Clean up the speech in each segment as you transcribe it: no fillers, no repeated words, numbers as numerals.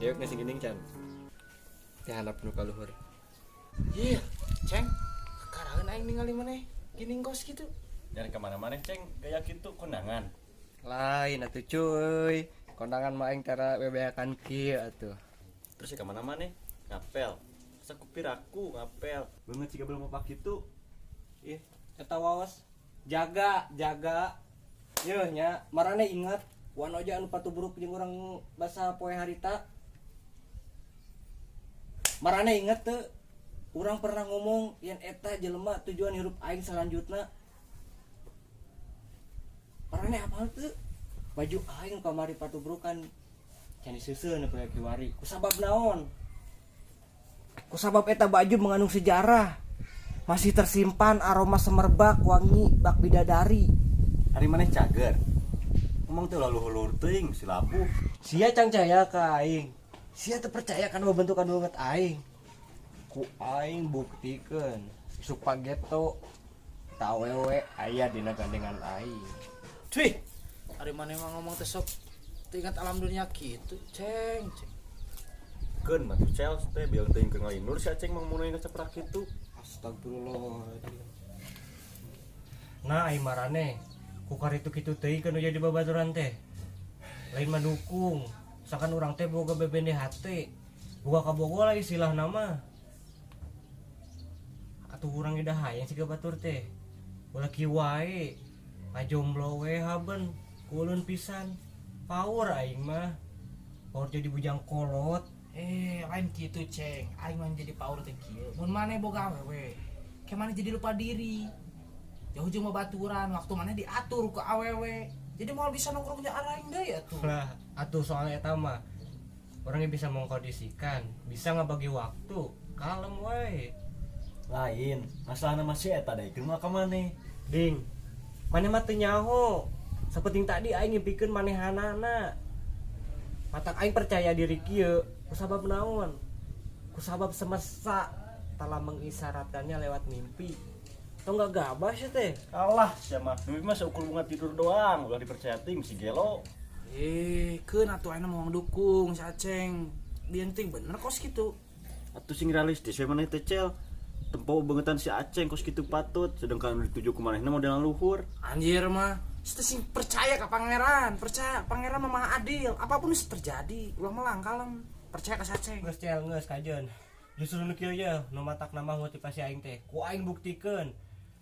Yuk nasi ginding can. Teh handap nu ka luhur. Iya, Ceng. Kekaraeun aing ningali maneh ginding kos kitu. Jangan kemana-mana, Ceng. Gaya gitu kondangan. Lain atuh cuy. Kondangan mah aing tara bebeakan kieu atuh. Terus ya kemana-mana? Ngapel. Masa kupiraku ngapel. Banget sih belum apa gitu. Ih, eta waos. Jaga, jaga. Yeuh nya, marane ingat wanoja anu patubruk jeung urang basa poe harita. Marane inget teu? Urang pernah ngomong yen eta jelema tujuan hirup aing selanjutna. Marane apal teu? Baju aing kamari patubrukan can diseuseun poe kiwari. Kusabab naon? Kusabab eta baju mengandung sejarah. Masih tersimpan aroma semerbak wangi bak bidadari. Hari maneh cager. Ngomong teh lalu-luhur teuing si labuh. Sia cangcaya ka aing. Sia teu percaya kana bentukan banget aing. Ku aing buktikeun. Isuk pageto ta awewe aya dina gandengan aing. Cuy, ari maneh mah ngomong teh sok teu ingat alam dunia kitu, Ceng. Ceng. Keun mah tuh Chels teh biang teuing keur ngalinur si Aceng mah mun ngeceprah kitu. Astagfirullahaladzim. Nah, aing marane ku karitu kitu teuing nu jadi babaturan teh. Lain mah dukung. Misalkan urang teh boga bebende hate. Boga kabogo lah istilah nama. Atuh urang ge hayang siga batur teh. Ulah kieu wae. Ngajomblo we haben kulun pisan. Power aing mah. Power jadi bujang kolot. Lain kitu, Ceng. Aing mah jadi power teh kieu. Mun maneh boga awewe, ke maneh jadi lupa diri. Jauh jeung babaturan, waktu maneh diatur ku awewe. Jadi moal bisa nongkrong jeung aing deui atuh. Lah, atuh soalnya eta mah orangnya bisa mengkondisikan, bisa ngebagi waktu, kalem wae. Lain, masalahna mah si eta daekeun mah ka maneh. Ding, maneh mah teu nyaho. Sapenting tadi aing ngipikeun manehanana. Matak aing percaya diri kieu, kusabab naon? Kusabab semesta telah mengisyaratkannya lewat mimpi. Tong gak gabah sih teh. Alah, sia mah. Mimpi mah seukur bunga tidur doang, ulah dipercaya ting si gelo. Keun atuh aing mah dukung si Aceng. Bieu ting bener kos kitu. Atuh sing realistis we maneh teh Cel. Tempo beungetan si Aceng kos kitu patut, sedangkan nu dituju ku manehna modelan luhur. Anjir mah, situ sing percaya ke pangeran, percaya pangeran mah maha adil, apapun bisa terjadi, ulah melang kalem, percaya ke si Aceng. Geus Cel, geus kajeun. Justru nu kieu ye, nu matak nambah motivasi aing teh. Ku aing buktikeun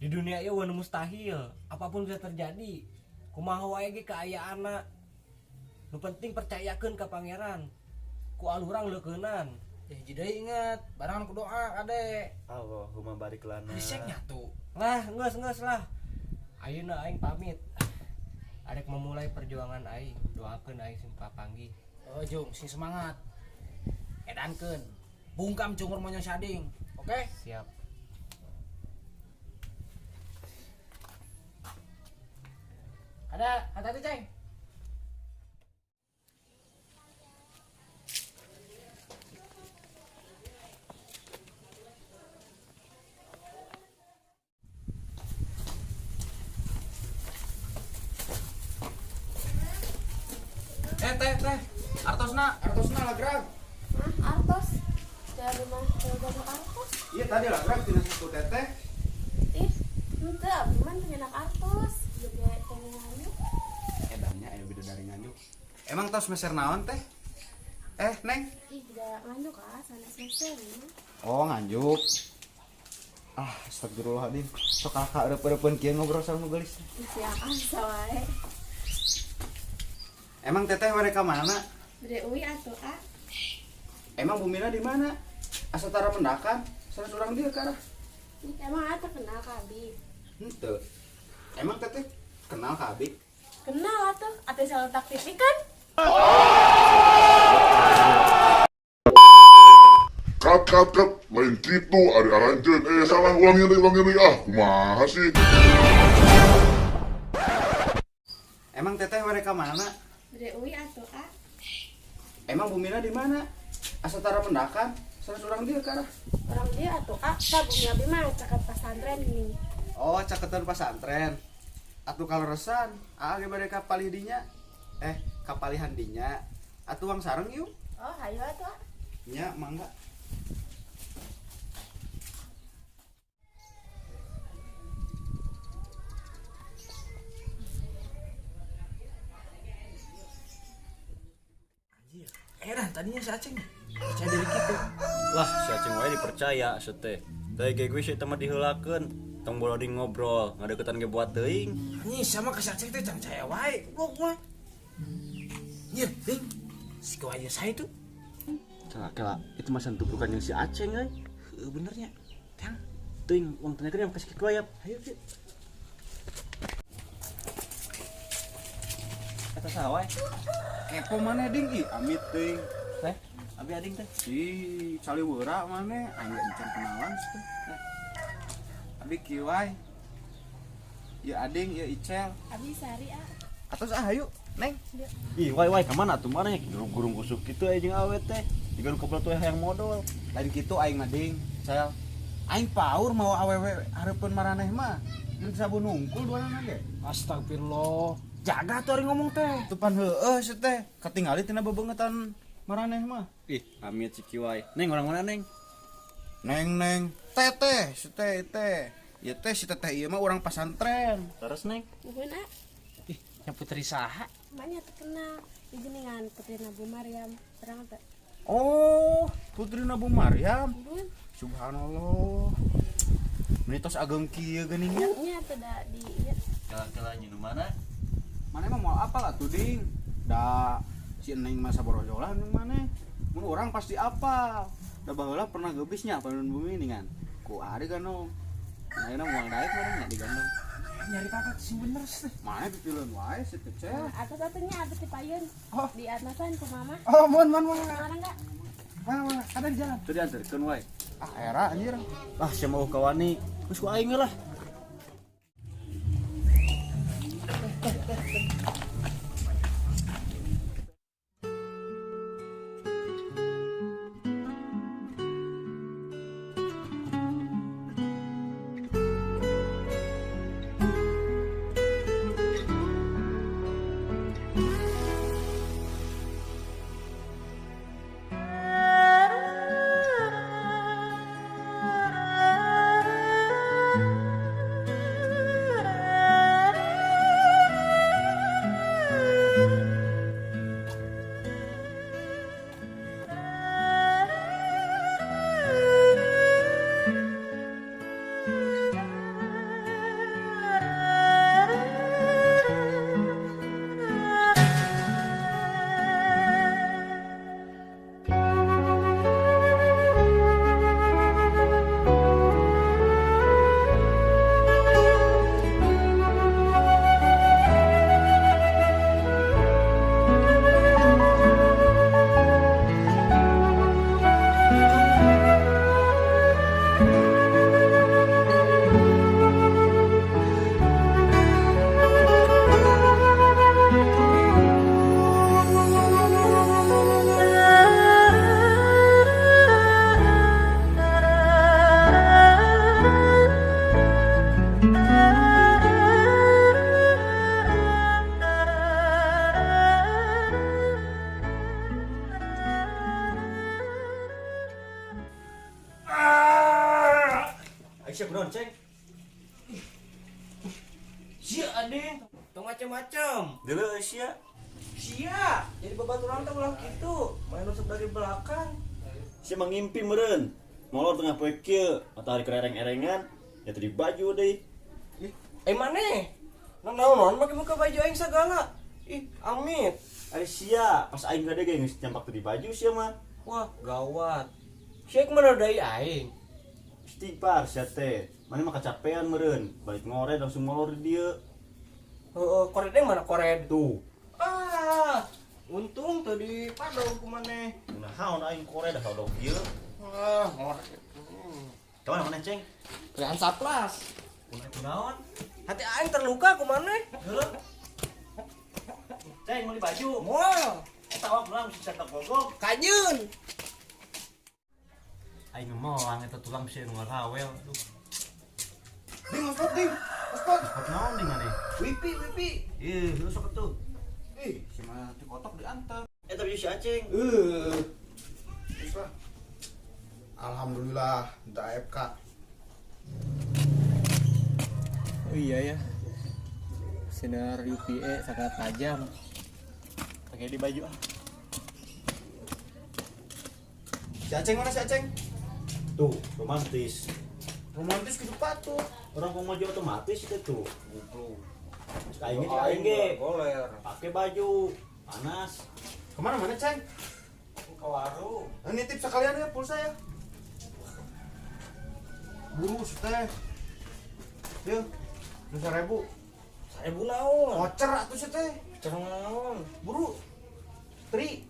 di dunia ieu nu mustahil, apapun bisa terjadi. Kumaha wae ge kaayaanna. Nu penting percayakeun ka pangeran. Ku alurang leukeunan. Jadi inget, barengan ku doa kade. Allahumma barik lana. Risek nyatu. Lah, geus geus lah. Ayeuna aing pamit. Arek memulai perjuangan aing, doakeun aing sing papanggih. Oh, Jung, sing semangat. Edankeun. Bungkam cungur monyong sading. Oke? Siap. Ada, hati-hati, Ceng. Teh, teh. Artosna, artosna lagrag. Hah, artos? Dari mah gaduh artos. Iya tadi lagrag tina saku teteh. Ih, henteu abdi mah teu nyenak artos. Juga teh nganjuk. Edannya aya beda dari nganjuk. Emang tos meser naon teh? Neng. Ih, tidak nganjuk ah, sanes meser ya. Oh, nganjuk. Ah, astagfirullahaladzim. Sok kakak eureun-eureun kieu ngobrol sama geulis. Ih, siap ah, bisa wae. Emang teteh mereka mana? Bade uwi atuh ah. Emang bumina di mana? Asa tara mendakan, sanes urang dieu ka arah. Ih, emang atuh kenal ka abi? Henteu. Emang teteh kenal ka abi? Kenal atuh, atuh saletak TV kan? Cut, cut, cut. Lain gitu, ari aranjeun. Salah, ulangi deui, ulangi deui. Ah, kumaha sih? Emang teteh mereka mana? Bade uwi atuh ah. Emang bumina di mana? Asa tara mendakan, sanes urang dieu ka arah. Urang dieu atuh ah, tah bumi abi mah caket pasantren nih. Oh, caketan pasantren. Atuh kaleresan, aa ge bade ka palih dinya. Kapalihan dinya. Atuh wang sareng yuk. Oh, hayu atuh. Ah. Nya mangga. Anjir. Heran tadinya si Aceng percaya diri gitu. Lah, si Aceng wae dipercaya seteh. Teh ge gue sih mah diheulakeun. Tong bola di ngobrol, ngadeukeutan ge buat teuing. Anjir sama ke si Aceng teh can caya wae. Goblok mah. Anjir, ding. Si kewaya saya itu. Kela kela, itu mah tuprukan yang si Aceng euy. Heeh benernya. Tang. Teuing, uang tanyakeun yang kasih kitu aya. Hayu kieu. Eta saha wae? Kepo maneh ding ih amit teuing. Teh, abi ading teh. Ih, caliweura maneh aing ge encan kenalan sih teh. Abi kieu wae. Ieu ading, ieu Icel. Abi Sari ah. Atos ah hayu, Neng. Ih, wae wae ka mana atuh maneh gurung kusuk kitu aya jeung awe teh. Jiga nu koblok tuh hayang modal. Lain kitu aing mah ding, Cel. Aing paur mau awewe hareupeun maraneh mah. Mun sabun nungkul duanana ge. Astagfirullah. Jaga tuh hari ngomong teh. Tupan heueuh sih teh, katingali tina bebeungetan maraneh mah. Ih, amit si kiwai. Neng orang mana neng? Neng neng, teteh, si teh teh. Ieu teh si teteh ieu mah urang pasantren. Terus neng? Nuhun ah. Ih, yang putri saha? Maknya terkenal. Di geningan Putri Nabu Maryam. Terang teh. Oh, Putri Nabu Maryam. Nuhun. Subhanallah. Meni tos ageng kieu geuning nya. Nya teh da di ieu. Kela-kela nu mana? Maneh mah moal apal atuh ding. Da si Neng mah saborojolan jeung maneh. Mun urang pasti apal. Da baheula pernah geubisnya panun bumi ningan. Ku ari gandong. Nah, ayeuna moal daek maneh nya digandong. Nyari kakak sih bener sih. Maneh pipileun wae si teh Cel. Nah, atas atunya abi ti payun. Oh. Di atasan ku mama. Oh, mohon mohon mohon. Mana enggak? Mana mana? Ada di jalan. Teu diantarkeun wae. Ah era anjir. Ah, sia mau kawani. Geus ku aing lah. Aisyah kunaon, Ceng? Sia ading, tong macem-macem. Deuleu Aisyah. Sia, jadi babaturan teh ulah kitu. Main nusuk dari belakang. Sia mah ngimpi meureun. Molor tengah poe kieu, matahari kerereng-erengan, ya teu di baju deui. Eh maneh? Naon make muka baju aing sagala. Ih, amit. Ari sia, pas aing gade ge geus nyampak teu di baju sia mah. Wah, gawat. Sia kumaha deui aing? Istighfar sia teh. Maneh mah kacapean meureun, balik ngored langsung molor di dieu. Heeh, kored yang mana kored? Tuh, Ah, untung tadi padong ku maneh. naon aing kored dah tau kieu. Ah, ngored. Kawan maneh, Ceng? Kalian saplas. Kunaon? Hati aing terluka ku maneh. Heeh. Ceng meuli baju. Moal. Eta awak ulang bisa cetak gogok. Kajun. Aing melang eta tulang bisa nu ngarawel. Aduh, Ding, hotspot ding. Hotspot. hot naon ding maneh? Wipi, wipi. Ih, lu sok atuh. Ih, si mana ti kotok diantar. Eta baju si Aceng. Alhamdulillah, minta AFK. Oh iya ya. Sinar UVA sangat tajam. Pakai di baju ah. Si Aceng mana si Aceng? Tuh, romantis. Romantis kudu patut. Orang mau maju otomatis itu tuh. Goblok. Aing ge aing ge. Goler. Pakai baju panas. Kemana mana Ceng? Ke warung. Nitip sekalian ya pulsa ya. Buru teh. Yuk, 1.000. 1.000 naon? Voucher atuh sih teh. Voucher naon? Buru. Tri.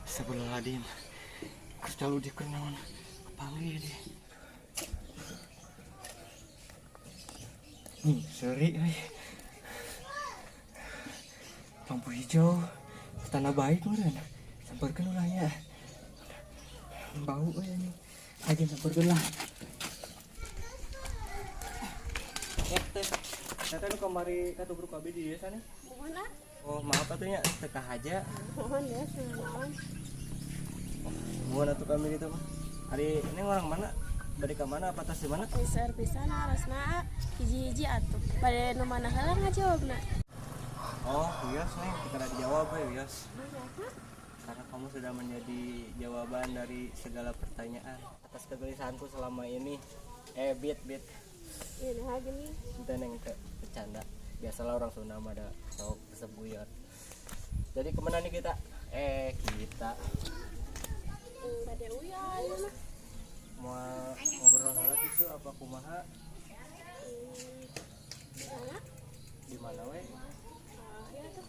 Astagfirullahaladzim. Kerja lu dikenaon. Kepanggil deh. Nih, seri euy. Lampu hijau. Tanah baik meureun. Samperkeun ulah nya. Bau euy anjing. Aja samperkeun lah. Teh, teh nu kamari katubruk abi di dieu sana. Mohon ah. Oh, maaf atuh nya, teu kahaja. Mohon ya, naon. Mohon atuh kami gitu mah. Ari ini orang mana? Bari ka mana apa tas di mana? Seueur pisan arosna hiji-hiji atuh. Bade nu mana heula ngajawabna? Oh, wios neng, kita udah dijawab ya wios. Karena kamu sudah menjadi jawaban dari segala pertanyaan atas kegelisahanku selama ini. Bit bit. Iya nah gini. Kita neng ke bercanda. Biasalah orang Sunda mah ada sok resep guyon. Jadi kemana nih kita? Kita Bade uya ieu mah. mau ngobrol heula gitu apa kumaha? Mana? Di mana we? Ya tuh.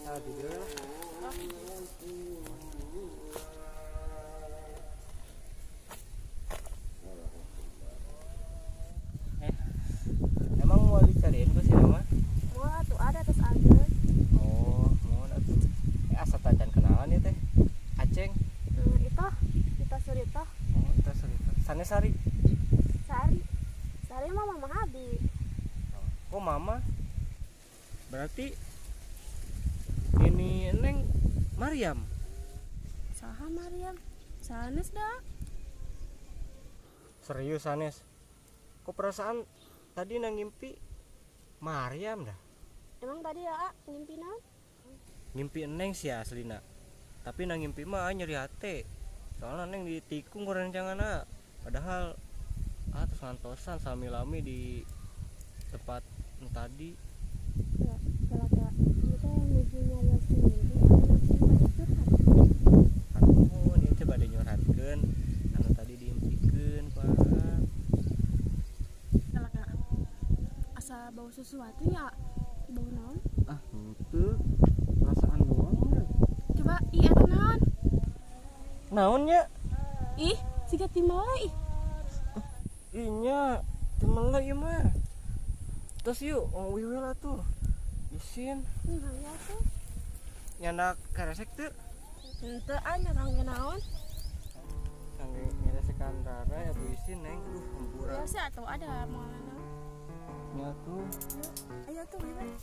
Nah, di dieu lah. Eh, emang mau dicariin ku si mama? Moal atuh ada atas ageun. Oh, mohon atuh. Asa tacan kenalan ya teh. Aceng. Itu, kita surito. Oh, itu cerita. Sanes Sari. Sari. Sari mah mama Abi. Kok mama? Berarti ini Neng Mariam. Saha Mariam? Sanes dah. Serius Sanes? Kok perasaan tadi nang ngimpi Mariam dah? Emang tadi ya, A, ngimpi naon? Ngimpi Neng sih aslina. Tapi nang ngimpi mah nyeri hati. Soalnya Neng ditikung ku rencangan. Padahal terus ngantosan sami-lami di tempat nu tadi. Ya, kala kita yang nuju nyariosin mimpi atau langsung bade curhat. Nuhun, ieu teh bade nyurhatkeun anu tadi diimpikeun ku Aa. Kala asa bau sesuatu ya, bau naon? Ah, henteu. Perasaan doang mah. Coba ih eta naon? Naon nya? Ih, siga timole ih. Ih nya, timele ieu mah. Terus yuk, oh wieu lah tuh. Isin, Nah, ya tuh. nyandak keresek teu? Henteu ah nya kangge naon? Kangge ngeresekan Rara ya bu isin neng, aduh hampura. Biasa atuh ada moal naon. Nya tuh. Ayo tuh wieu.